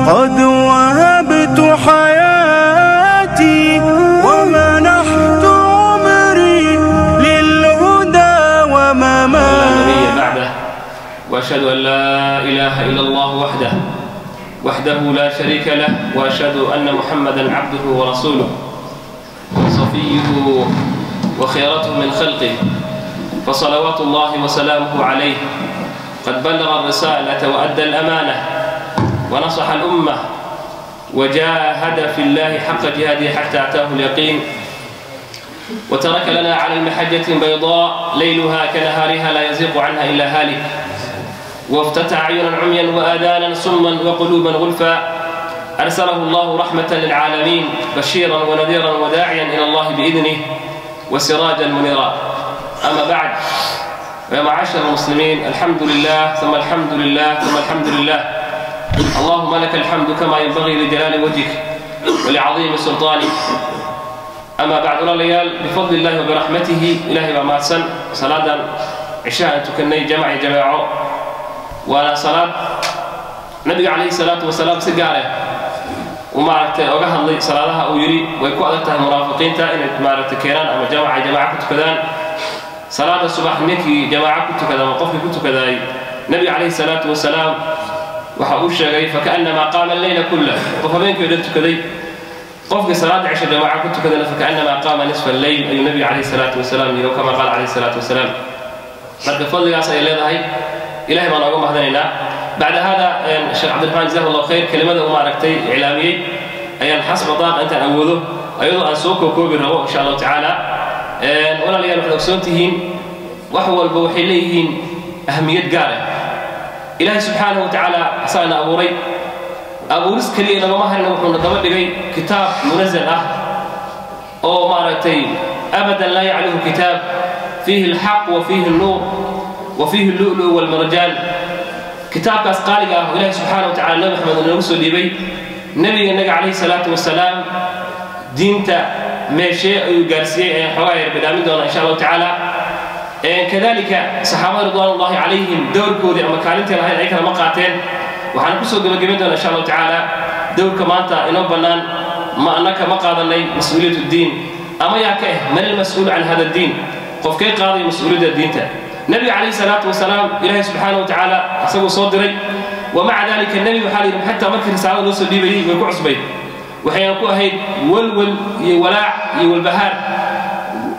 قد وهبت حياتي ومنحت عمري للهدى ومماتي لا نبي بعده، وأشهد أن لا إله إلا الله وحده لا شريك له، وأشهد أن محمدا عبده ورسوله وصفيه وخيرته من خلقه، فصلوات الله وسلامه عليه. قد بلغ الرسالة وأدى الأمانة ونصح الأمة وجاهد في الله حق جهاده حتى أتاه اليقين، وترك لنا على المحجة بيضاء ليلها كنهارها لا يزيغ عنها إلا هالك، وافتتح أعينا عميا وآذانا صما وقلوبا غلفا. أرسله الله رحمة للعالمين، بشيرا ونذيرا وداعيا إلى الله بإذنه وسراجا منيرا. أما بعد، يا معاشر المسلمين، الحمد لله ثم الحمد لله ثم الحمد لله. اللهم لك الحمد كما ينبغي لجلال وجهك ولعظيم سلطانك. أما بعد، walaalayaal, bifadli illahi wabiraxmatihi, Ilahay baa mahadsan. Salaadan cishaha aan tukanay jamac iyo jamaaco, waana salaad Nabiga calayhi salaatu wasalaam si gaar ah uu maaragtay oga hadlay salaadaha, uu yidhi way ku adag tahay munaafiqiinta inay maaragtay keenaan ama jamaca jamaaca ku tukadaan. Salaada subax ninkii jamaaca ku tukada ama qofkii ku tukadaay, Nabiga calayhi salaatu wasalaam waxa uu sheegay fakaannamaa qaama alleyla kullah, qof habeenkii o dhan tukaday. Qofkii salaada cisho jamaaca ku tukadana fakaannamaa qaama nisfa alleyl ayuu Nabiga calayhi salaatu wasalaam yidhi, kama qaala calayhi salaatu wasalaam. Marka fadligaas ay leedahay, Ilahay baan ooga mahadinaynaa. Bacda hada, Sheekh Cabdiraxmaan jazahu Allahu khayr, kelimada uu maaragtay iclaamiyey ayaan xasba daaqa intaan awoodo ayadoo aan soo kookoobi rabo insha Allahu tacaala. Walaalayaal, waxaad ogsoon tihiin wax walba waxay leeyihiin ahamiyad gaar ah. Ilaahay subxaanahu wa tacaala asagana abuuray, abuuris keliya nagama harina, wuxuuna daba dhigay kitaab munazal ah oo maaragtay abadan laa yacluhu kitaab, fiihi alxaq wa fiihi alnuur wa fiihi allu'lu walmarjaan. Kitaabkaas qaaliga ah oo Ilahay subxaana wa tacala Nabi Maxamed inoogu soo dhiibay, Nebiga innaga calayhi salaatu wasalaam diinta meeshee ayuu gaarsiiyey ayaan xoogaa yar bidhaamin doona insha Allahu tacaala. Kadalika saxaabada ridwaan ullahi calayhim dowrkoodii ama kaalintii lahayd ay kalama qaateen. Waxaan kusoo gebagabayn doona insha Allahu tacaala dowrka maanta inoo bannaan, ma annaka ma qaadanay mas-uuliyat ddiin ama yaa ka man almas-uulu can hada ddiin? Qofkay qaaday mas-uuliyadda diinta? Nabiga calayhi salaatu wasalaam Ilaahay subxaana wa tacaala isaguu soo diray, wa maca dalika nebiga waxaa la yidhi xataa markii risaalada loo soo dhiibayey way ku cusbay, waxayna ku ahayd walwal iyo walaac iyo walbahaar.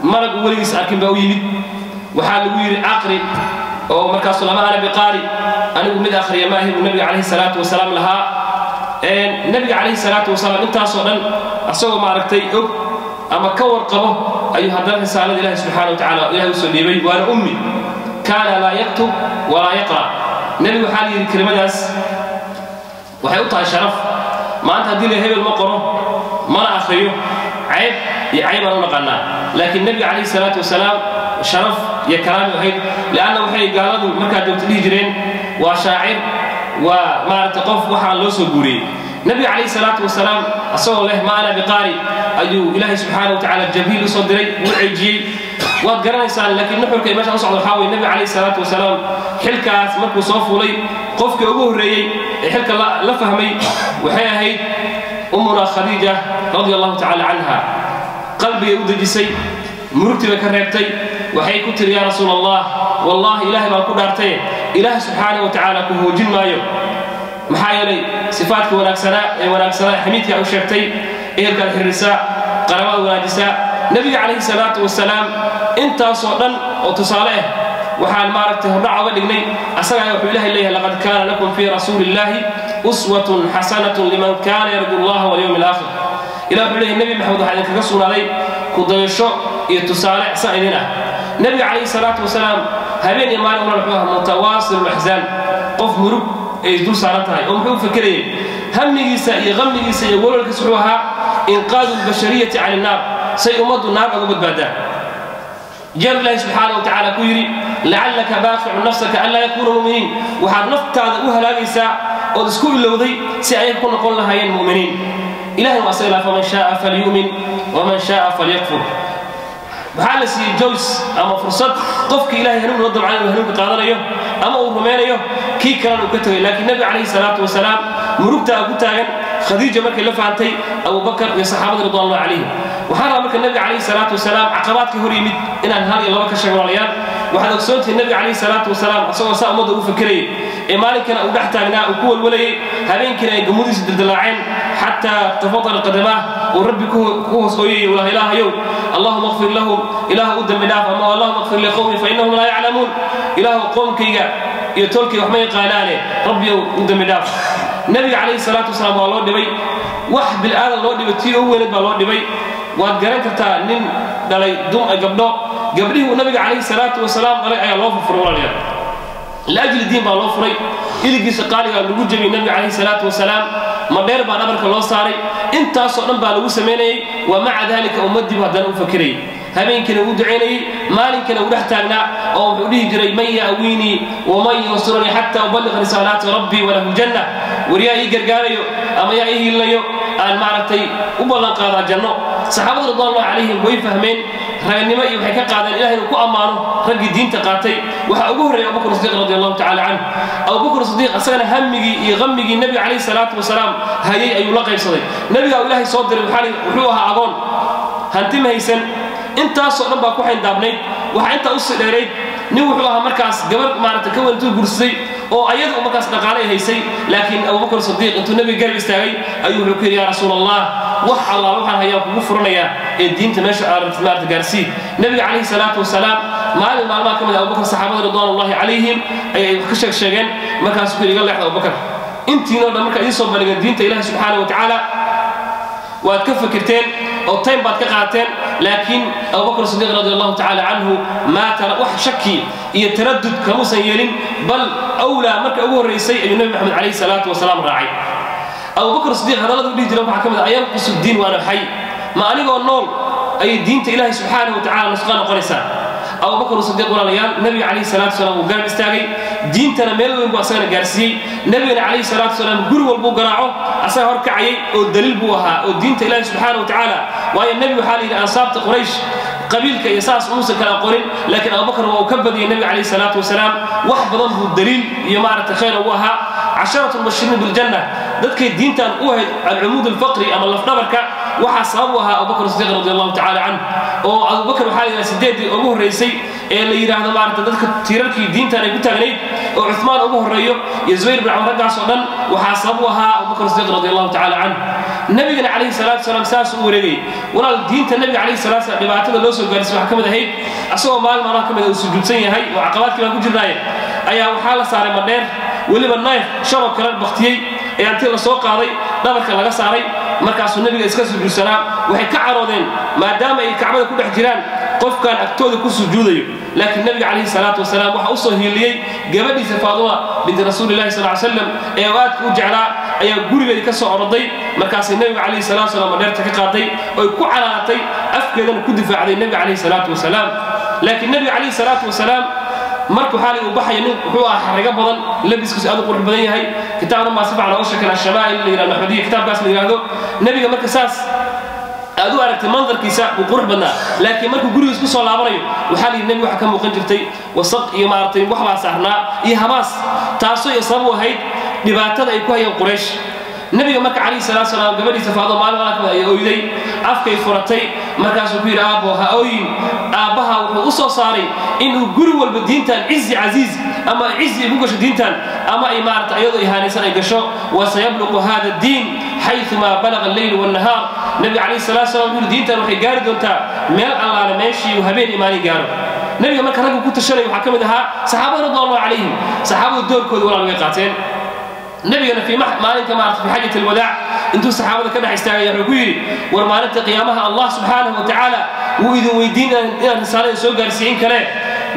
Malag uu weligiis arkin baa u yimid, waxaa lagu yidhi aqri, oo markaasu lama ana biqaari, anigu mid akhriya ma ahi buu Nabiga calayhi salaatu wasalaam lahaa. Nabiga calayhi salaatu wasalaam intaasoo dhan asagoo maaragtay og ama ka warqabo ayuu haddana risaalada Ilahi subxaana wa tacala Ilahay usoo dhiibay, waana ummi, kaana laa yaktub walaa yaqra'. Nebigu waxaa la yidhi kelimadaas waxay u tahay sharaf. Maanta haddii la hebel ma qoro mana akhriyo, cayb iyo cayb baan u naqanaa, laakiin Nebiga calayhi salaatu wasalaam sharaf iyo karaami ahayd, lianna waxay gaaladu markaa joogto dhihi jireen waa shaacir, waa maaragtay qof waxaan loo soo guuriyey. Nebiga calayhi salaatu wasalaam asagoo leh ma ana biqaari ayuu Ilaahay subxaana wa tacala Jabriil usoo diray, wuu ceejiyey, waad garanaysaan. Laakiin nuxurka meesha u socda waxaa weye, Nebiga calayhi salaatu wasalaam xilkaas markuu soo fuulay, qofkii ugu horreeyey ee xilka la fahmay waxay ahayd ummuna Khadiija radia Allahu tacala canha. Qalbigay u dejisay, murugtii bay ka reebtay. Waxay ku tiri: "Yaa Rasuul Allah, wallaahi Ilaahay baan ku dhaartaye, Ilaahay subxaana wa tacaala ku hoojin maayo." Maxaa yeelay sifaadka wanaagsanaa ee wanaagsanaa xamiidka u sheegtay, ehelkaad xiriirisaa, qarabada wanaajisaa. Nebiga calayhi salaatu wasalaam intaasoo dhan oo tusaale ah waxaan maaragtay hordhac oga dhignay, asagaa wuxuu Ilahay leeyahay: "Laqad kaana lakum fii rasuuli illahi uswatun xasanatun liman kaana yarju Allaha walyawmi alaakhir." Ilah wuxuu leeyahay Nebi Maxamed waxaa idinkaga sugnaaday kudayasho iyo tusaale sa idin ah. Nebiga calayhi salaatu wasalaam habeen iyo maalin ulan wuxuu ahaa mutawaasil laxsaan, qof murug ay isdul saaran tahay, oo muxuu fekerayay? Hamigiisa iyo qamigiisa iyo walwalkiisa wuxuu ahaa inqaadu lbashariyati cani innaar, say ummaddu naar uga badbaadaan. Jeer Ilaahi subxaana wa tacaala ku yidhi: "Lacallaka baaqicu nafsaka anlaa yakuunu mu'miniin." Waxaad naftaada u halaagaysaa ood isku ilowday si ayaga ku noqon lahaayeen mu'miniin. Ilahay waa asaga: "Faman shaaa falyu'min waman shaaa falyakfur." Waxaa la siiyey choice ama fursad, qofkii Ilahay hanuun la dabcan inuu hanuunka qaadanayo ama uu rumaynayo, kii kalena uu ka tegay. Laakiin Nebiga calayhi salaatu wasalaam Murugtaa ku taagan Khadiija markay la fahantay Abubakar iyo saxaabada ridwanullahi calayhim. Waxaan rabaa marka nabiga calayhi salaatu wasalaam caqabaadkii hor yimid inaan hal iyo laba ka sheego. Walaalayaal, waxaad ogsoontihiin nabiga calayhi salaatu wasalaam isagoo saa ummadda ugu fekerayay ee maalinkana uu dhex taagnaa, uu ku walwalayay, habeenkiina ay gamudiisa dildilaaceen xataa tafadala qadamaah, uu Rabbi ku hoos ooyayay, walaah Ilaahayow, allahuma اغfir lahum, Ilaahu u dembi dhaaf, ama allahuma اغfir liqowmi fa innahum laa yaclamuun, Ilaahu qoomkayga iyo toolkayga wax ma yaqaanaane, Rabbiyow u dembi dhaaf. Nabiga calayhi salaatu wasalaam waa loo dhibay wax bilaadan loo dhibay tii ugu weyneed baa loo dhibay. Waad garan kartaa nin dhalay gabdho, gabdhihii uu nabiga calayhi salaatu wasalaam dhalay ayaa loo furfuray. Walaalayaal, liajli diin baa loo furay. Iligiisa qaaligaa lagu jebiyey nabiga calayhi salaatu wasalaam, madheer baa dhabarka loo saaray, intaasoo dhan baa lagu samaynayey. Wa maca dalika ummaddiibu haddana u fakirayay, habeenkiina uu ducaynayey, maalinkana uu dhex taagnaa oo wuxuu dhihi jiray: man ya'wiinii waman yansuranii xataa uballiqa risaalaati rabbii walahu janna. War yaa ii gargaarayo ama yaa ii hiilinayo aan maaragtay u ballanqaadaa janno? Saxaabada ridwanullahi calayhim way fahmeen raganimo iyo waxay ka qaadeen Ilahay inuu ku ammaano raggii diinta qaatay. Waxaa ugu horreeyay Abubakr Sidiiq radi allahu tacala canhu. Abubakr Sidiiq asagana hammigii iyo qammigii nebiga calayhi salaatu wasalaam hayay ayuu la qaybsaday. Nebiga uu Ilaahay soo diray wuxuu ahaa agoon, hanti ma haysan, intaasoo dhan baa ku xayndaabnayd. Waxaa intaa usii dheerayd nin wuxuu ahaa markaas gabar maaragtay ka weyn intuu guursaday oo ayadu markaas dhaqaale ay haysay. Laakiin Abubakr Sidiiq intuu nebiga garab istaagay ayuu wuxuu ku yidhi: yaa Rasuul Allah, wax allaala waxaan hayaan kugu furanayaa ee diinta meesha aad rabtid maarata gaarsii. Nebiga calayhi salaatu wasalaam maalin maalmaha ka mid ah Abubakar saxaabada ridwaanullahi calayhim ayay wax ka sheeg sheegeen. Markaasuu ku yidhi: iga leexda Abubakar, intiinoo dhan markaa idiin soo bandhigeen diinta Ilahi subxaanahu wa tacaala waad ka fikirteen oo time baad ka qaateen. Laakiin Abubakr Sidiiq radi allahu tacala canhu maa tara wax shaki iyo taraddud kamuusan yeelin, bal awlaa marka ugu horraysay ayuu Nebi Maxamed calayhi salaatu wasalaam raacay. Abubakr Sidiiq hadalladu dhihi jira waxaa ka mid ah: ayanqusu diin waana xay? Ma anigoo nool ayay diinta Ilaahay subxaanahu wa tacala nusqa noqonaysaa? Abubakr Sidiiq, walaalayaal, nabiga calayhi salaatu wasalaam uu garab istaagay, diintana meel weyn buu asagana gaarsiiyey. Nabigana calayhi salaatu wasalaam guri walbuu garaaco asaga hor kacayay oo daliil buu ahaa oo diinta Ilaahi subxaanahu wa tacaala. Waayo nebi waxaa la yidhi ansaabta Quraysh qabiilka iyo saas umuusan kala qorin, laakiin Abubakar waa uu ka badiyey nabiga calayhi salaatu wasalaam, wax badan buu daliil iyo maaragtay khayr ugu ahaa. Casharatu mubashiriin biljanna, dadkay diintan u ahayd alcumuud alfaqri ama lafdhabarka, waxaa sabab u ahaa Abubakr Sidiiq radi allahu tacala canhu. Oo Abubakar waxaa la yidhaha sideeddii ugu horraysay ee la yidhaahdo maaragta dadka tiirarkii diintan ay ku taagnayd, oo Cuthmaan ugu horreeyo iyo Zubayr bin Camr, raggaas oo dhan waxaa sabab u ahaa Abubakr Sidiiq radi allahu tacala canhu. Nabigana calayhi salaatu wasalaam saas u wareegayay. Walaal, diinta nabiga calayhi salatu wasalaam dhibaatada loo soo gaarsiisay waxaa ka mid ahayd asagoo maalin maalmaha ka mid ah uu sujuudsan yahay, oo caqabaadkii baan ku jirnaaye, ayaa waxaa la saaray madheer, weliba nayf shaloo kale baktiyey ayaa intii la soo qaaday dhabarka laga saaray. Markaasuu nabiga iska sujuudsanaa. Waxay ka caroodeen maadaama ay Kacbada ku dhex jiraan qofkan agtooda ku sujuudayo. Laakiin nabiga calayhi salaatu wasalaam waxa u soo hiiliyey gabadhiisa Faaduma binti Rasuulillahi sal ly slam ee aadka u jeclaa ayaa gurigeedii ka soo oroday. Markaasay nabiga calayhi salatu wasalaam madheerta ka qaaday oy ku canaanatay, afkeedana ku difaacday nabiga calayhi salaatu wasalaam. Laakiin nabiga calayhi salaatu wasalaam marka waxaa uu baxaya nin wuxuu ahaa xarigo badan, labiskiisu aad u qurux badan yahay. Kitaabna baa si fiican looga sheekana, Shamaa'il la yidhahdo, Maxmediya kitaabkaas la yidhahdo. Nabiga marka saas aad u aragtay mandarkiisa wuu qurux badnaa, laakiin markuu gurigiis ku soo laabanayo waxaa la yidhi nebiga waxaa ka muuqan jirtay wasaq iyo maaragtay wax baa saarnaa iyo habaas, taasoo iyo sabab u ahayd dhibaatada ay ku hayeen Quraysh. Nabiga marka calayhi salaatu salaam gabadhiisa Faado maalin maalin kamid ayay oyday, afkay furatay. Markaasuu ku yidhi: aabbo, ha ooyin, aabbaha wuxuu u soo saaray inuu guri walba diintan cizi casiiz ama cizi ay ku gasho diintan ama ay maarata iyadoo ihaanaysan ay gasho. Wasayabluqu hada addiin xayumaa balaga alleyl wannahaar. Nabiga calayhi salatu salaam wuxuu yidhi diintan waxay gaari doontaa meel allaale meeshii uu habeen iyo maalin gaaro. Nabiga marka ragga ku tashanaya waxaa ka mid ahaa saxaabada ridwanullahi calayhim. Saxaabadu doorkooda walaal way qaateen. Nabigana fii maalinka maarata fi xajat alwadaac intuu saxaabada ka dhex istaagay wuxuu ku yidhi: war maalinta qiyaamaha Allah subxaanahu wa tacaala wuu idin weydiin inaan risaalada soo gaarsiin kale,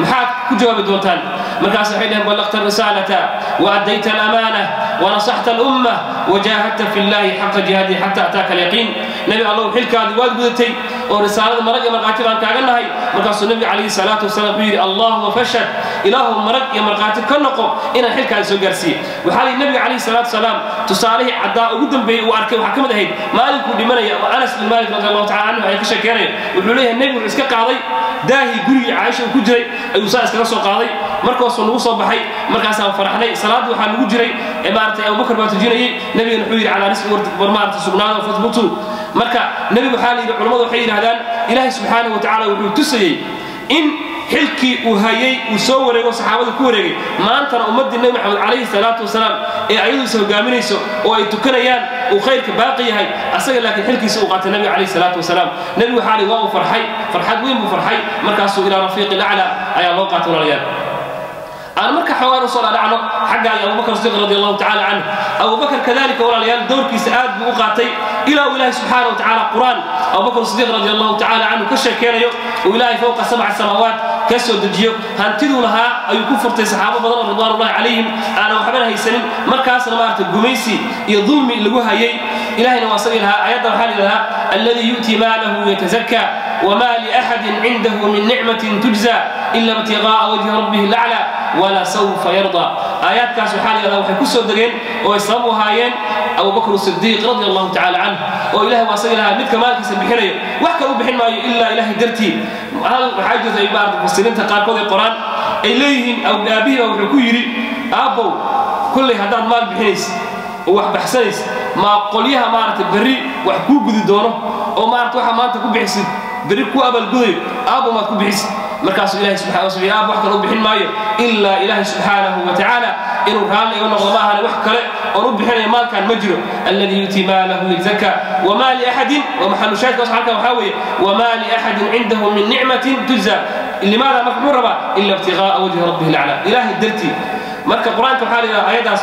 maxaad ku jawaabi doontaan? Markaas waxay dhaheen: ballaqta risaalata wa addayta alamaana wa nasaxta alumma wajaahadta fi llahi xaqa jihaadihi xata ataaka alyaqiin. Nebi Allow, xilkaadii waad gudatay oo risaalada marag iyo markhaati baan kaaga nahay. Markaasuu nabiga calayhi salaatu wasalaam wuxuu yidhi: allahuma fashhad, Ilaahu marag iyo markhaati ka noqo inaan xilkaadi soo gaarsiiyey. Waxaa la yidhi nabiga calayhi salaatu wasalaam tusaalihii caddaa ugu dambeeyey uu arkay waxaa ka mid ahayd maalinkuu dhimanaya, oo Anas bin Malik radi allahu tacala canhu ayaa ka sheekeynaya. Wuxuu leeyahay nebigu wuxuu iska qaaday daahii gurigii Caaisha uu ku jiray ayuu saa iskaga soo qaaday, markaasuu nagu soo baxay, markaasaan faraxnay. Salaaddii waxaa lagu jiray Maaragtay Abubakar baa tujinayay. Nabigana wuxuu yidhi calaa nisfi war maaragtay sugnaada fathbutuu. Marka nebigu waxaa la yidhi, culamadu waxay yidhahdaan Ilaahay subxaanahu wa tacaala wuxuu tusayey in xilkii uu hayay uu soo wareego, saxaabada ku wareegay. Maantana ummaddii Nebi Maxamed calayhi salaatu wasalaam ee ayadu is hogaaminayso oo ay tukanayaan, uu khayrka baaqi yahay, asaga laakiin xilkiisa uu qaatay nabiga calayhi salaatu wasalaam. Nebigu waxaa li waa uu farxay, farxad weyn buu farxay. Markaasuu ilaa rafiiqi lacla ayaa loo qaatay. Walaalayaal, aan marka xoogaan usoo dhaadhacno xagga ay Abubakar Sidiiq radi Allahu tacala canhu. Abubakar kadalika, walaalayaal, doorkiisa aad buu u qaatay ilaa uu Ilaahay subxaana wa tacaala Qur-aan Abubakar Sidiiq radi Allahu tacala canhu ka sheekeynayo uu Ilaahay fowqa sabca samaawaat ka soo dejiyo. Hantiduu lahaa ayuu ku furtay saxaabo badan oo ridwaanullahi calayhim aanan waxbana haysanin, markaasna maaragtay gumaysi iyo dulmi lagu hayay. Ilahayna waa isagii lahaa aayadda waxaa la yidhahdaa alladii yu'ti maalahu yatazakaa wma liaxadin cindahu min nicmatin tujza ila ibtiqaa'a wajhi rabbihi laclaa wala sawfa yardaa. Aayaadkaas waxaa la yidhahdaa waxay ku soo degeen oo ay sabab u ahaayeen Abubakr Sidiiq radi Allahu tacala canhu, oo Ilahay waa isagii lahaa midka maalkiisa bixinayo wax kale u bixin maayo ilaa Ilahay dartii. Hal waxaa jirta ay maarata mufasiriinta qaarkood ay qoraan ay leeyihiin aabihii baa wuxuu ku yidhi: aabbow, kullay haddaad maal bixinaysa oo wax baxsanaysa, maa qolyaha maaragtay berri wax kuu gudi doono oo maarata waxa maanta ku bixisid berri ku abaalgudayo, aabbo maad ku bixisid? Markaasuu Ilahay subxana wa aab wax kale u bixin maayo ilaa Ilaahay subxaanahu wa tacaala inuu raalli iga noqdo ma ahane, wax kale oon u bixinayo maalkan ma jiro. Alladii yu'ti maalahu yatazakkaa wama liaxadin, wa maxalu shaahidka halkan waxaa weeye wama liaxadin cindahu min nicmatin tujza. Limaada? Marka muxuu rabaa? Ila ibtiqaa'a wajhi rabbihi laclaa, Ilaahay dartii. Marka Qur-aanka waxaa la yidhaha ayadaas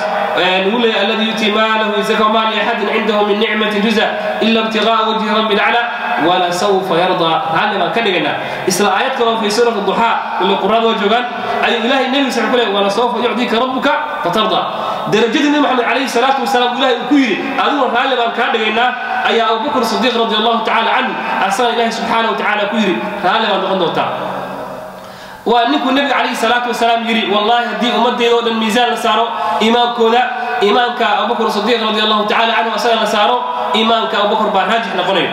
lagu leeyahay alladii yu'ti maalahu yatazakkaa wama liaxadin cindahu min nicmatin tujza ila ibtiqaa'a wajhi rabbi laclaa wala sawfa yardaa, raalli baan ka dhigaynaa. Isla aayad kaloo fi suurati Duxaa kulli quraada waa joogaan ayuu Ilahay nebigiisa wuxuu ku leeyahay wala sawfa yucdika rabbuka fatardaa. Darajadii Nebi Maxamed calayhi salaatu wasalaam Ilahay uu ku yidhi adiguna raalli baan kaa dhigaynaa ayaa Abubakr Sidiiq radi Allahu tacala canhu asagana Ilahay subxaana wa tacaala ku yidhi raalli baad noqon doontaa. Waa ninkuu nebiga calayhi salaatu wasalaam yidhi wallahi haddii ummaddeeda oo dhan miisaan la saaro iimaankooda, iimaanka Abubakr Sidiiq radi Allahu tacala canhu asaga la saaro, iimaanka Abubakar baa raajix noqonayo.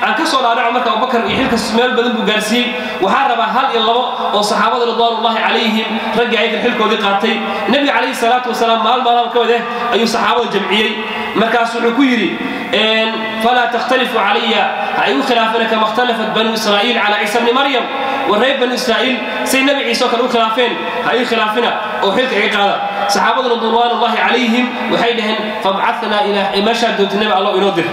Aan ka soo dhaadhaco marka Abubakar iyo xilkas meel badan buu gaarsiiyey. Waxaa rabaa hal iyo labo oo saxaabada ridwaanullahi calayhim raggii ayagan xilkoodii qaatay. Nebiga calayhi salaatu wasalaam maalin maalmaha ka mid eh ayuu saxaabada jamciyey. Markaas wuxuu ku yidhi: falaa takhtalifuu calaya, ha igu khilaafina, kama ikhtalafat banu Israa'iil calaa Ciisa bni Maryam. War reer banu Israa'iil say nebi Ciise oo kale u khilaafeen ha ii khilaafina oo xilka iga qaada. Saxaabada ridwaanullahi calayhim waxay dhaheen: fabcathnaa ilaa meeshaad doonta, nebi Allah inoo dir.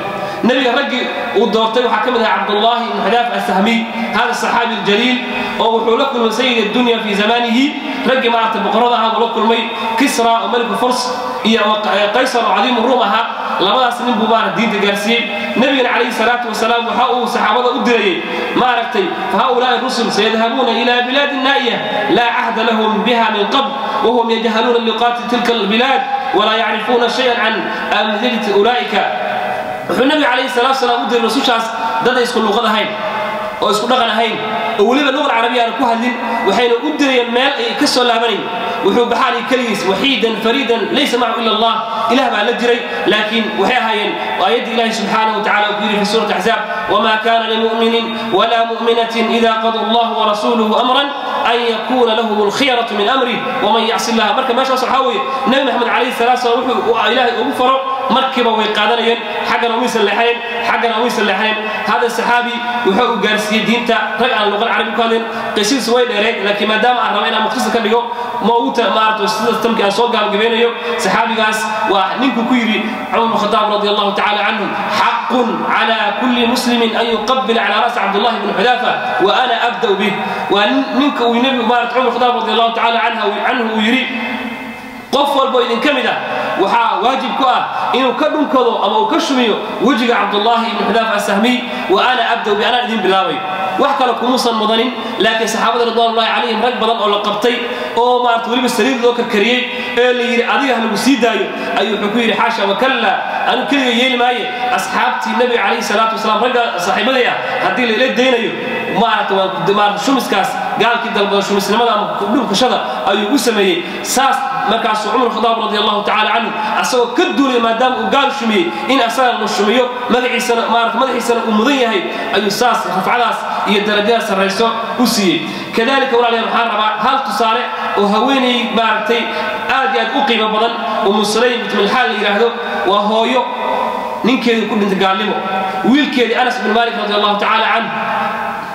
Nebiga raggii uu doortay waxaa ka mid ahaa Cabdullaahi ibnu Xudaaf Asahmiy, hada saxaabi aljaliil, oo wuxuu la kulmay sayid addunya fi zamanihi. Raggii maaragtay boqorada ahaa buu la kulmay, Kisra oo meliku Furs iyo Qaysar oo cadiimu Ruum ahaa. Labadaas nin buu maarata diinta gaarsiiyey. Nebigana calayhi salaatu wasalaam waxa uu saxaabada u dirayey maaragtay fa haulaai rusul sayadhabuuna ila bilaadin naa'iya laa cahda lahum biha min qabl wahum yajhaluuna liqaati tilka albilaad walaa yacrifuuna shayan can amdilati ulaa'ika. Wuxuu nabiga calayhi salatu wasalaam u diray rusushaas dad ay isku luuqad ahayn oo isku dhaqan ahayn oo weliba luqad carabiya aan ku hadlin, waxayna u dirayeen meel ay ka soo laabanayn. Wuxuu baxaanay keligiis, waxiidan fariidan, laysa macahu ila Allah. Ilah baa la jiray, laakiin waxay ahaayeen aayaddii Ilahi subxaanahu wa tacala uu ku yidhi fi suurati Axzaab: wma kana limu'minin wla mu'minatin ida qada allahu warasuuluhu amran an yakuna lahum alkhiyaratu min amrih waman yacsi illaha. Marka meeshaas waxaa weeye nebi Maxamed calayhi salatu salam wuxuu Ilaahay ugu faro markiiba way qaadanayeen, xaggana waysan leexaneen, xaggana waysan leexaneen. Hada saxaabi wuxuu u gaarsiiyey diinta rag aan luqad carabi ku hadlin. Qisiisu way dheereen, laakiin maadaama aan rabo inaan mukhtasar ka dhigo ma ugu maarata sida tamkii aan soo gabagabeynayo. Saxaabigaas waa ninkuu ku yidhi Cumar bn Khataab radi Allahu tacala canhu: xaqun cala kulli muslimin an yuqabila cala ra'si Cabdullahi bni Xudaafa wa ana abda'u bih. Waa ninka uu nebigu maarata Cumar Khataab radi Allahu tacala canhu uu yidhi: qof walbo idin ka mid ah waxaa waajib ku ah inuu ka dhunkado ama uu ka shumiyo wejiga Cabdullaahi ibni Xudaafa Asahmiy, wa ana abda'u bi, anaan idin bilaabayo. Wax kale kumuusan mudanin, laakiin saxaabada ridwaanullahi calayhim rag badan oo la qabtay oo maarata weliba saliid loo karkariyey ee la yidhi adiga ha lagu sii daayo ayuu wuxuu ku yidhi: xaasha wakalla, anu keliga yeeli maaye, asxaabtii nebiga calayhi salaatu wasalaam ragga saaxiibaday ah haddii la ila daynayo maarata waan maarata shumiskaas. Gaalkii dalbada shumisnimada ama dhunkashada ayuu u sameeyey saas. Markaasuu Cumar Khadaab radi Allahu tacala canhu asagoo ka duulay maadaama uu gaal shumiyey in asaga la shumiyo, magaciisana maarata madaxiisana uu mudan yahay, ayuu saas rafcadaas iyo darajadaas sarrayso u siiyey. Kadalika walaalayaal, waxaan rabaa hal tusaale oo haweeney maaragtay aad iyo iyo aad u qiimo badan, Umu Sulaym bint Milxaan la yidhaahdo, waa hooyo ninkeedu ku dhintay gaalnimo. Wiilkeedii Anas bin Malik radi Allahu tacaala canhu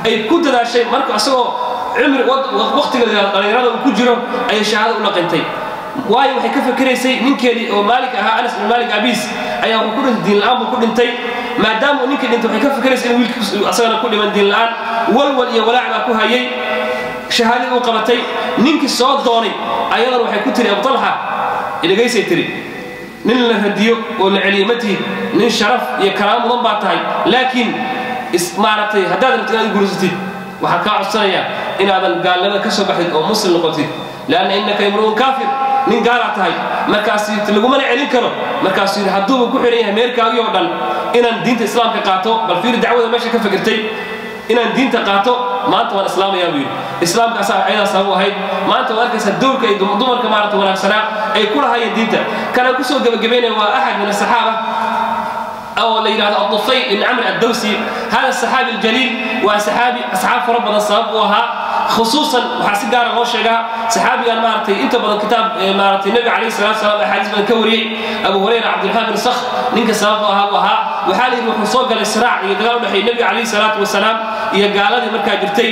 ay ku dadaashay marka asagoo cumri waqtiga dhalinyarada uu ku jiro ayay shahaado u laqintay. Waayo, waxay ka fakeraysay ninkeedii oo Maalik ahaa, Anas bin Malik abiis ayaa wuxuu ku dhintay diin la'aan buu ku dhintay. Maadaama uu ninkii dhintay, waxay ka fikeraysay in wiilkiisu asagana ku dhiman diin la'aan. Walwal iyo walaac baa ku hayay. Shahaadadii uu qabatay, ninkii soo doonay ayadana waxay ku tiri, "Abu Talxa, idhegaysay," tiri, "nin la radiyo oo la celiyo ma tihid, nin sharaf iyo karaamo mudan baa tahay, laakiin maaragtay haddaad rabtid inaad guursatid, waxaan kaa codsanayaa inaadan gaalnimada ka soo baxdid oo muslim noqotid, lianna innaka imru'un kaafir, nin gaalaa tahay." Markaas lagumana celin karo. Markaasuu yidhi, "Hadduuba ku xidhan yahay meerkaagii oo dhan inaan diinta islaamka qaato, bal fiiri dacwada meesha ka fikirtay, inaan diinta qaato, maanta waan islaamayaa," buu yidhi. Islaamka asaa ayadaa sabab u ahayd. Maanta waad arkaysaa dowrka ay dumarka maarata wanaagsanaa ay ku lahaayeen diinta. Kanaan kusoo gebagabeynaya waa axad min asaxaaba oo la yidhahdo Adufayl ibn Camr Addawsi. Hada saxaabi aljaliil waa saxaabi asxaab fara badan sabab u ahaa. Khusuusan waxaa si gaara loo sheegaa saxaabigan maaragtay inta badan kitaab maaragtay nabiga calayhi salatu salaam axaadiis badan ka wariyey, Abu Hurayra Cabdiraxmaan bin Sakh, ninka sabab u ahaa buu ahaa. Waxaa la yidhi wuxuu soo galay siraac iyo dagaal u dhexeeyay nabiga calayhi salaatu wasalaam iyo gaaladii markaa jirtay.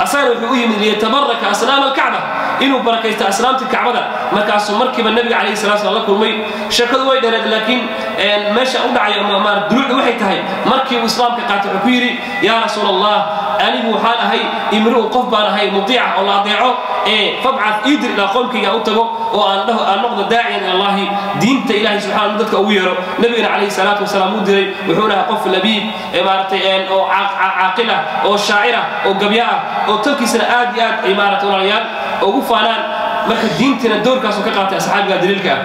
Asagana wuxuu u yimid liyatabaraka asnaam alkacba, inuu barakaysto asnaamtii kacbada. Markaasuu markiiba nabiga calayhi salatu salaam la kulmay. Sheekadu way dheereed, laakiin meesha u dhacayo ama duluucdu waxay tahay, markii uu islaamka qaatay wuxuu ku yidhi, "Yaa Rasuul Allah, anigu waxaan ahay imru'u, qof baan ahay mutiica oo la adeeco, ee fabcad iidir ilaa qoomkayga u tago oo aan dhaho aan noqdo daaciyan ila Allahi, diinta Ilahay subxaanahu dadka ugu yeero." Nabigana calayhi salaatu wasalaam uu diray. Wuxuuna ahaa qof labiib ee maaragtay oo caaqil ah oo shaacir ah oo gabya ah oo tolkiisana aad iyo aad ay maaragtay walaalayaal ugu faanaan. Marka diintina doorkaasuu ka qaatay asxaabiga daliilka ah.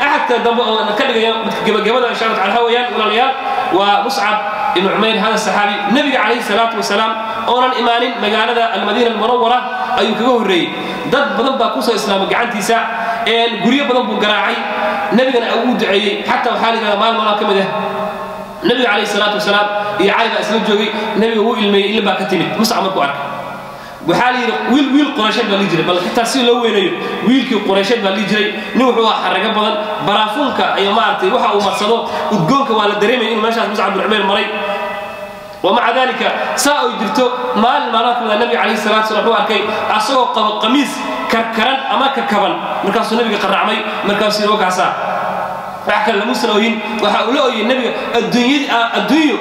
Axadka dambe oo ka dhigaya gebagabada insha Allah taala waxaa weeyaan, walaalayaal, waa Muscab ibn Cumayr. Hada saxaabi nabiga calayhi salaatu wasalaam oonan imaanin magaalada Almadiina Almunawara ayuu kaga horreeyey. Dad badan baa kusoo islaamay gacantiisa, guryo badan buu garaacay, nabigana ugu duceeyey. Xataa waxaa la yidhahdaa maalin maalmaha ka mid ah nabiga calayhi salaatu wasalaam iyo Cali baa isla joogay, nabiga wuu ilmeeyey, ilin baa ka timid Muscab markuu arkay. Waxaa la yidhi wiil Qoraysheed baa lihi jiray, bal xitaa si loo weynayo wiilkii Qoraysheed baa lihi jiray. Nin wuxuu ahaa xarago badan, baraafuunka iyo maaragtay waxa uu marsado udgoonka waa la dareemaya inuu meeshaas Muscab bin Cumayr maray. Wamaca dalika saa ay jirto, maalin maalmaha kamid ah nabiga calayhi salatu wasalam wuxuu arkay asagoo qabo qamiis karkaran ama kakaban. Markaasuu nabiga qaracmay, markaasuu yidhi, "Wakaasaa." Wax kale lamuusan ooyin, waxa uu la ooyey nabiga adduunyadii, adduunyo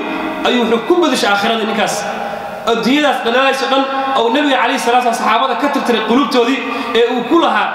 ayuu wuxuu ku badashay aakhirada. Ninkaas adduunyadaas dhalaalayso dhan oo nabiga calayhi salatu wasalam saxaabada ka tirtiray quluubtoodii ee uu ku lahaa,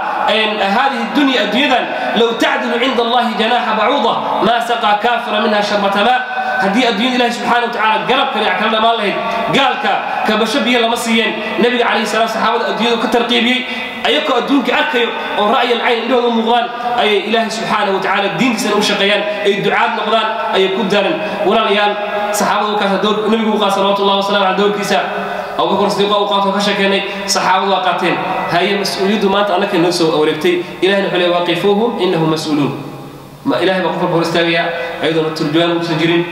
"Hadihi dunya, adduunyadan, low tacdilu cinda Allahi janaaxa bacuuda maa saqaa kaafira minha sharbata maa." Haddii adduunyada Ilahi subxaana wa tacaala garabka dhinac kala dhammaan lahayd, gaalka kabasho biyo lama siiyeen. Nabiga calayhi salaam saxaabada adduunyadu ka tarqiibiyey. Ayakoo adduunka arkayo oo ra'yal cayn indhahooda u muuqdaan ayay Ilaahay subxaana wa tacaala diintiisana u shaqeeyaan, ay ducaad noqdaan ayay ku daran. Walaalayaal, saxaabada u kaasa door nabigu u qaata salawatullahi wasalam caleyh doorkiisa. Abubakar Sidiiq u qaato ka sheekeynay, saxaabadu waa qaateen. Haye, mas-uuliyaddu maanta annaka noo soo wareegtay. Ilahina wuxuu leeyahay, "Waqifuuhum innahum mas'uuluun." Ma Ilahay baa qof walba hor istaagaya ayadoona turjubaan uusan jirin.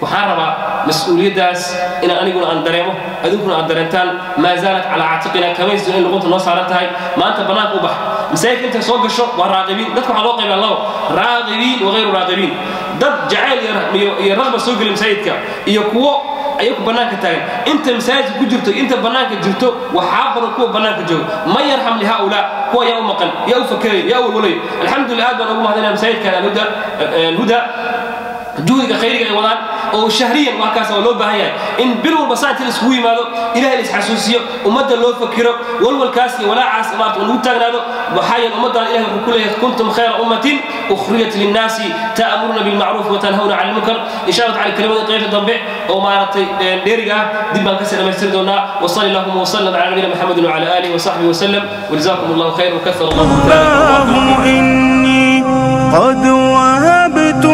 Waxaan rabaa mas-uuliyaddaas inaan aniguna aan dareemo, adinkuna aad dareentaan. Maa zaalat calaa caatiqina, kamaysun in luqunta noo saaran tahay. Maanta bannaanka u bax, masaajidka inta soo gasho waa raaqibiin. Dadka waxaa loo qaybiyaa labo: raaqibiin wa hayru raaqibiin. Dad jacayl iyo raqba soo geli masaajidka iyo kuwo ayaku bannaanka taagan. Inta masaajidka ku jirto, inta bannaanka jirto, waxaa badan kuwa bannaanka jooga. Man yarxam lihaulaa? Kuwa yaa u maqan, yaa u fakeraya, yaa u walwalaya? Alxamdulillah, aad baan ugu mahadinaya masaajidkan Alhuda Huda juhdiga khayriga ay wadaan oo shahriyan. Waa kaas oo loo baahan yahay in bil walba saa inta la isugu yimaado, Ilahay la isxasuusiyo, ummadda loo fakiro, walwalkaas iyo walaacaas maarata uu nagu taagnaado. Waxaa yeele ummaddan Ilahay wuxuu ku leeyahay, "Kuntum khayra ummatin ukhrijat linnaasi ta'muruuna bilmacruuf wa tanhawna cani lmunkar." Insha Allah tacala kelimada qaybta dambe oo maaragtay dheeriga ah dib baan kasii dhamaystiri doonaa. Wasali allahuma wasalam cala nabiyina Maxamedin wacala aalihi wasaxbihi wasalam, wajazaakum Allahu khayr wakasara Allahu إني قد وهبت.